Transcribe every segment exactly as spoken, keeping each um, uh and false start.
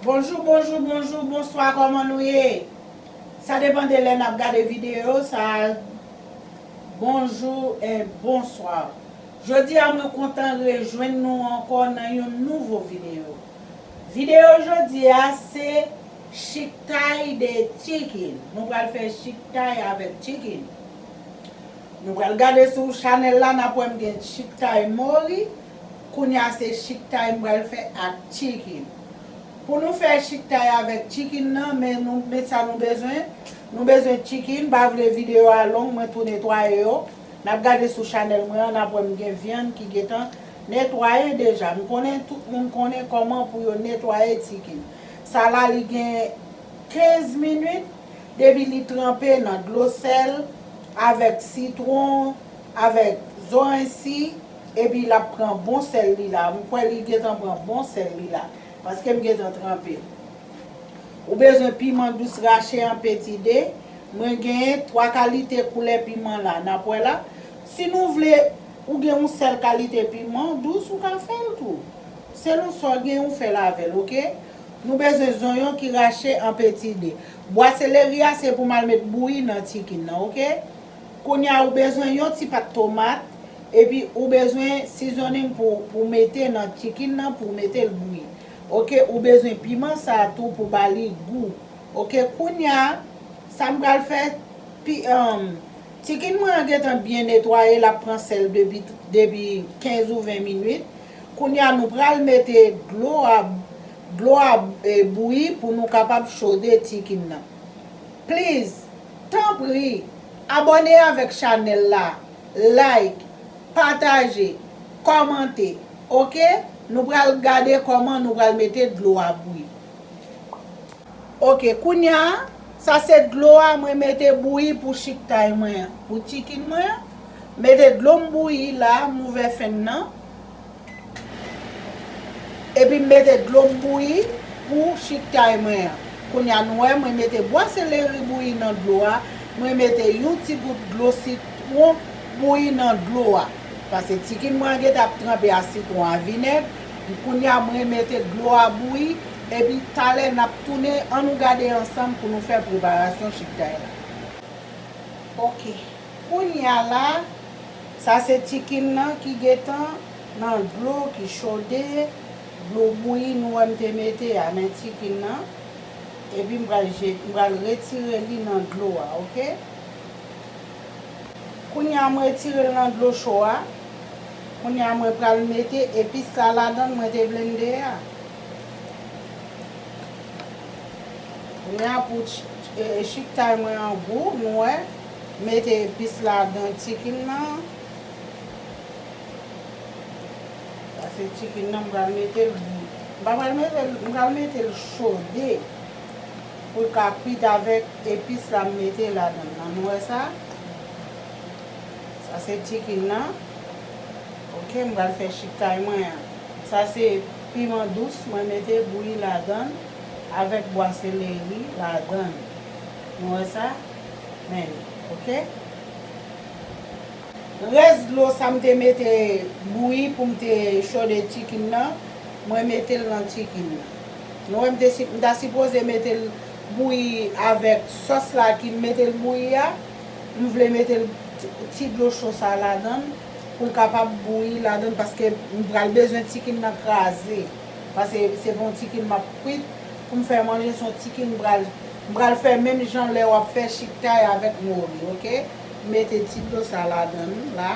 Bonjou, bonjou, bonjou, bonswa, kòman nou ye? Sa depann de lè n ap gade videyo sa. Bonjou e bonswa. Jodi a, mwen kontan rejwenn nou ankò nan yon nouvo videyo. Videyo jodi a se chiktay de chicken. Nou pral fè chiktay avèk chicken. Nou pral gade sou chanèl la, n ap wè m gen chiktay mori. Kounye a se chiktay m pral fè ak chicken. Pou nou fè chiktay avèk chicken nan, men nou, men sa nou bezwen. Nou bezwen chicken, m pa vle videyo a long, mwen tou netwaye yo. N ap gade sou chanèl mwen an, n ap wè m gen vyann ki gentan netwaye deja. M konnen tout moun konnen kòman pou yo netwaye chicken. Sa la li gen kenz minit depi li tranpe nan dlo sèl, avèk sitwon, avèk zoranj si, epi l ap pran bon sèl li la. M kwè li gentan pran bon sèl li la, paske m gentan tranpe l. Ou bezwen piman dous rache an peti de. Mwen genyen twa kalite koulè piman la. N ap wè la. Si nou vle ou gen yon sèl kalite piman dous, ou ka fè l tou. Selon sa w gen, ou fè l avè l, oke? Nou bezwen zonyon ki rache an peti de. Bwa seleri a se pou m al met bouyi nan chicken nan, oke? Kounye a, ou bezwen yon ti pat tomat, epi ou bezwen seasoning pou, pou mete nan chicken nan, pou mete l bouyi. Oke, ou bezwen piman sa a tou pou ba li gou. Oke, kounye a, sa m pral fè, pi, um, chicken mwen an gentan byen netwaye, l ap pran sèl depi, depi kenz ou ven minit. Kounye a, nou pral mete dlo a, dlo a, e, bouyi pou nou kapab chode chicken nan. Please, tanpri, abòne avèk chanèl la, like, pataje, kòmante, oke? Nou pral gade kòman nou pral mete dlo a bouyi. Oke, kounye a, sa se dlo a mwen mete bouyi pou chiktay mwen an, pou chicken mwen an. Mete dlo m bouyi la, m ouvè fèn nan. Epi m mete dlo m bouyi pou chiktay mwen an. Kounye a nou wè, mwen mete bwa seleri bouyi nan dlo a, mwen mete yon ti gout dlo sitwon bouyi nan dlo a. Paske chicken mwen an gentan ap tranpe a sitwon a vinèg. Kounye a mwen mete dlo a bouyi, epi talè n ap tounen, ann nou gade ansanm pou nou fè preparasyon chiktay la. Oke. Kounye a la, sa se chicken nan ki gentan nan dlo ki chode, dlo bouyi nou wè m te mete a, men chicken nan, epi m pral je-, m pral retire li nan dlo a, oke? Kounye a mwen retire l nan dlo cho a, kounye a mwen pral mete epis la ladan mwen te blende a. Kounye a pou ch-, e, e, chiktay mwen an gou, nou wè, mete epis ladan chicken nan. Sa se chicken nan, m pral mete l bou. M pa pral mete l, m pral mete l chode pou l ka kwit avèk epis la m mete ladan nan. Nou wè sa? Sa se chicken nan. Oke, m pral fè chiktay mwen an. Sa se piman dous mwen mete bouyi ladan l avèk bwa seleri ladan l. Nou wè sa? Men li, oke? Rès dlo sa m te mete bouyi pou m te chode chicken nan, mwen mete l nan chicken nan. Nou wè m te si-, m ta sipoze mete l bouyi avèk sòs la ki m mete l bouyi a. M vle mete l ti, ti dlo cho sa ladan l pou l kapab bouyi ladan l paske m pral bezwen chicken nan kraze. Paske se pa yon chicken m ap kwit pou m fè manje, se yon chicken m pral, m pral fè menm jan lè w ap fè chiktay avèk mori, oke? M mete ti dlo sa ladan l la.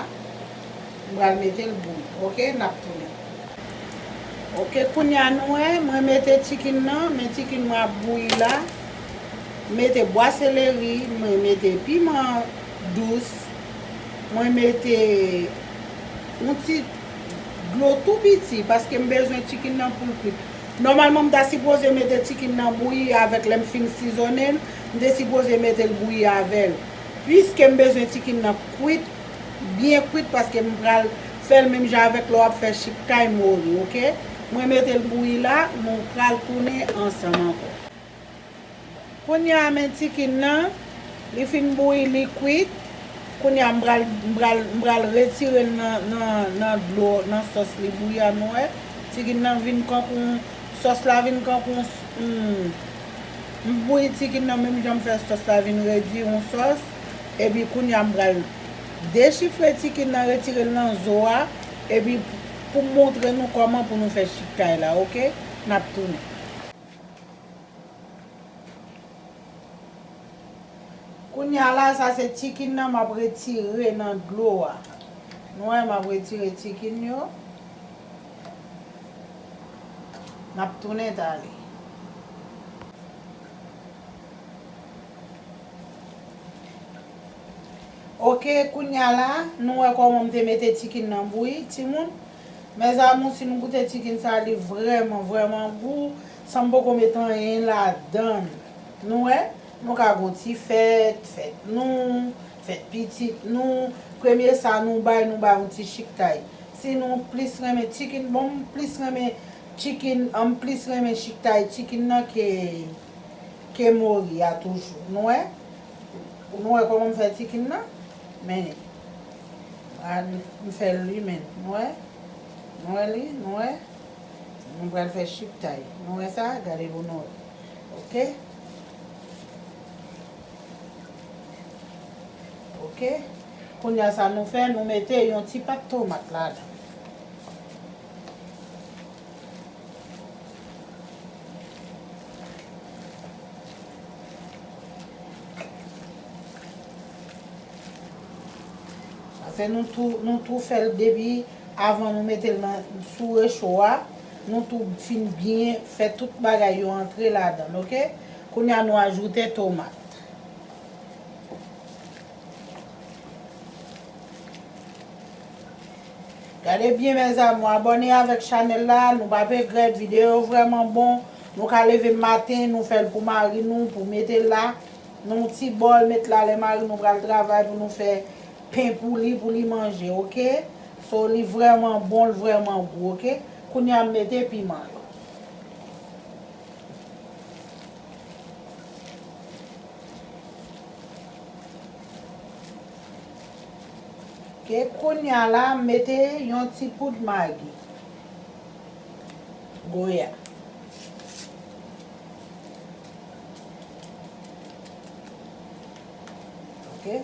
M pral mete l bouyi, oke? N ap tounen. Oke, kounye a nou wè, mwen mete chicken nan, men chicken mwen ap bouyi la. M mete bwa seleri, mwen mete piman dous, mwen mete yon ti dlo tou piti, paske m bezwen chicken nan pou l kwit. Nòmalman, m ta sipoze mete chicken nan bouyi avèk lè m fin sizonnen l, m te sipoze mete l bouyi avè l. Piske m bezwen chicken nan kwit, byen kwit, paske m pral fè l menm jan avèk lè w ap fè chiktay mori, oke? Mwen mete l bouyi la, nou pral tounen ansanm ankò. Kounye a, men chicken nan, li fin bouyi, li kwit. Kounye a, m pral, m pral, m pral retire l nan, nan, nan dlo, nan sòs li bouyi a, nou wè. Chicken nan vin kankou yon Sòs la vin kankou yon s- hmm. M bouyi chicken nan menm jan m fè sòs la vin redi yon sòs. Epi kounye a m pral dechifre chicken nan, retire l nan zo a. Epi pou m montre nou kòman pou nou fè chiktay la, oke? N ap tounen. Kounye a la, sa se chicken nan m ap retire nan dlo a. Nou wè, m ap retire chicken yo. N ap tounen tale. Oke, kounye a la, nou wè kòman m te mete chicken nan bouyi, timoun. Mes amours, si nou goute chicken sa, li vrèman, vrèman gou, san m poko met anyen ladan l. Nou wè, nou ka gon ti fèt, fèt nou, fèt pitit nou. Premye sa nou bay, nou bay yon ti chiktay. Si nou plis renmen chicken, bon, m plis renmen chicken, m plis renmen chiktay chicken nan ke, ke mori a toujou. Nou wè? Nou wè kòman m fè chicken nan? Men, a, m fè l li menm. Nou wè? Nou wè li? Nou wè? Nou pral fè chiktay. Nou wè sa? Gade pou nou wè. Oke? Oke? Kounye a sa nou fè, nou mete yon ti pat tomat ladan. Paske nou tou, nou tou fè l depi avan nou mete l nan, sou recho a. Nou tou fin byen fè tout bagay yo antre ladan l, oke? Kounye a nou ajoute tomat. Gade byen, mes amours, abòne avèk chanèl la, nou p ap regrèt, videyo vrèman bon. Nou ka leve maten, nou fè l pou mari nou, pou mete l la. Nan yon ti bòl, met la, lè mari nou pral travay pou nou fè pen pou li, pou li manje, oke? So, li vrèman bon, l vrèman gou, oke? Kounye a, m mete piman yo. Ke kounye a la, m mete yon ti poud magi. Goya. Oke.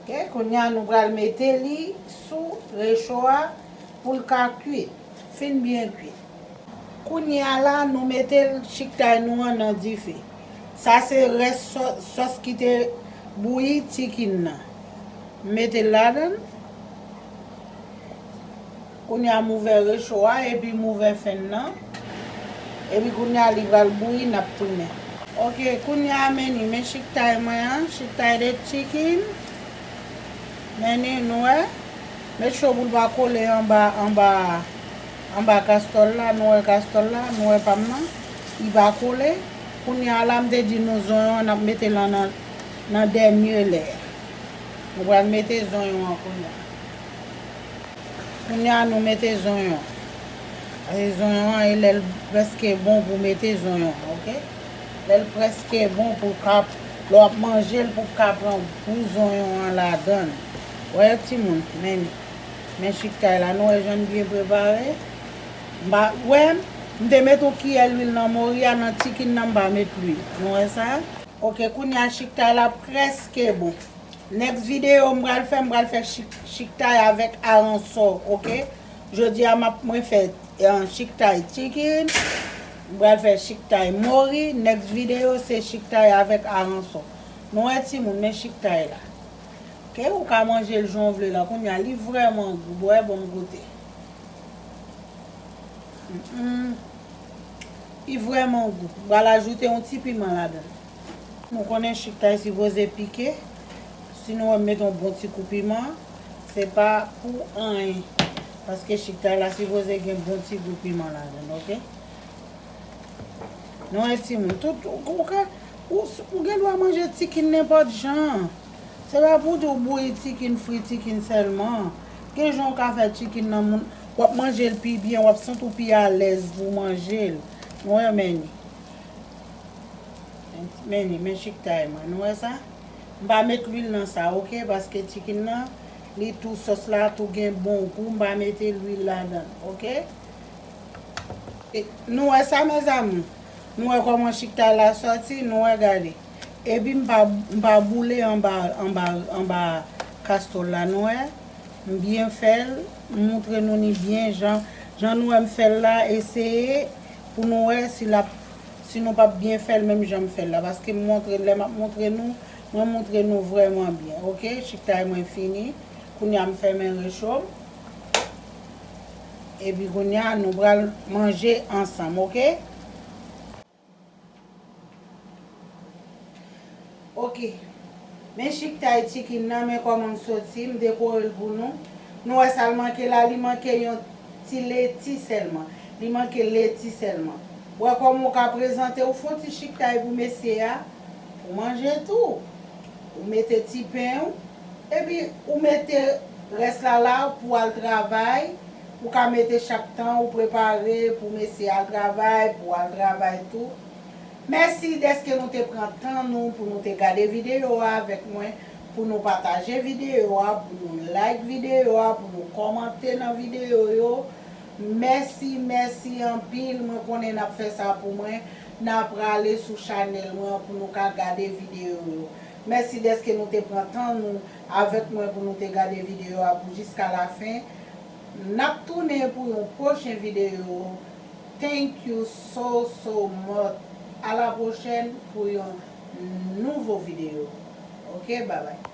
Oke, kounye a nou pral mete li sou recho a pou l ka kwit. Fin byen kwit. Kounye a la, nou mete l, chiktay nou an nan dife. Sa se rès sò-, sòs ki te bouyi chicken nan. M mete l ladan l. Kounye a, m ouvè recho a, epi m ouvè fèn nan. Epi kounye a, li pral bouyi, n ap tounen. Oke, kounye a, men ni, men chiktay mwen an, chiktay de chicken. Men ni, nou wè. Met cho pou l pa kole anba, anba, anba kastòl la. Nou wè kastòl la, nou wè pa m nan. Li pa kole. Kounye a la, m te di nou zonyon an, n ap mete l nan, nan, nan dènye lè. Nou pral mete zonyon an kounye a. Kounye a, nou mete zonyon. E zonyon an, e lè l prèske bon pou mete zonyon, oke? Lè l prèske bon pou l ka, lè w ap manje l pou w ka pran gou zonyon an ladan l. Wè, timoun, men, men chiktay la, nou wè jan l byen prepare? M pa, wè, m te met yon kiyè lwil nan mori a, nan chicken nan, m pa met lwil. Nou wè sa? Oke, kounye a, chiktay la prèske bon. Next video m pral fè, m pral fè chik-, chiktay avèk aransò, oke? Jodi a m ap, mwen fè, eh, chiktay chicken, m pral fè chiktay mori, next video se chiktay avèk aransò. Nou wè timoun, men chiktay la. Oke, ou ka manje l jan w vle la, kounye a li vrèman gou, bò, bon, m goute. Mm, mm. Li vrèman gou. M pral ajoute yon ti piman ladan l. Nou konnen chiktay sipoze pike. Si nou wè m mete yon bon ti kou piman, se pa pou anyen. Paske chiktay la sipoze gen bon ti gou piman ladan l, oke? Nou wè timoun, tout, ou, ou ka, ou, ou gen dwa manje chicken nenpòt jan. Se pa pou di w bouyi chicken, fri chicken sèlman. Gen jan w ka fè chicken nan moun, w ap manje l pi byen, w ap santi w pi alèz pou w manje l. Nou wè, men ni. Men li, men chiktay mwen, nou wè sa? M pa met lwil nan sa, oke? Paske chicken nan, li tou, sòs la tou gen bon gou, m pa mete lwil ladan, oke? E, nou wè sa, mezanmi? Nou wè kòman chiktay la sòti? Nou wè, gade. Epi m pa, m pa boule anba, anba, anba kastòl la, nou wè? M byen fè l, m montre nou ni byen jan, jan nou wè m fè l la, eseye pou nou wè si l ap, si nou p ap byen fè l menm jan m fè l la. Paske m montre, lè m ap montre nou, mwen montre nou vrèman byen, oke? Chiktay mwen fini. Kounye a m fèmen recho m. Epi kounye a nou pral manje ansanm, oke? Oke. Men chiktay chicken nan, men kòman l soti, m dekore l pou nou. Nou wè sa l manke la, li manke yon ti leti sèlman. Li manke leti sèlman. Ou wè kòman ou ka prezante, ou fè yon ti chiktay pou mesye a, pou manje tou. Ou mete ti pen ou, epi ou mete rès la la pou al travay. Ou ka mete chak tan ou prepare pou mesye al travay, pou al travay tou. Mèsi dèske nou te pran tan nou pou nou te gade videyo a avèk mwen, pou nou pataje videyo a, pou nou like videyo a, pou nou kòmante nan videyo yo. Mèsi, mèsi anpil. Mwen konnen n ap fè sa pou mwen. N a prale sou chanèl mwen an pou nou ka gade videyo yo. Mèsi dèske nou te pran tan nou avèk mwen pou nou te gade videyo a pou jiska lafen. N ap tounen pou yon pwochen videyo. Thank you so, so much. A la pwochèn pou yon nouvo videyo. Oke, babay.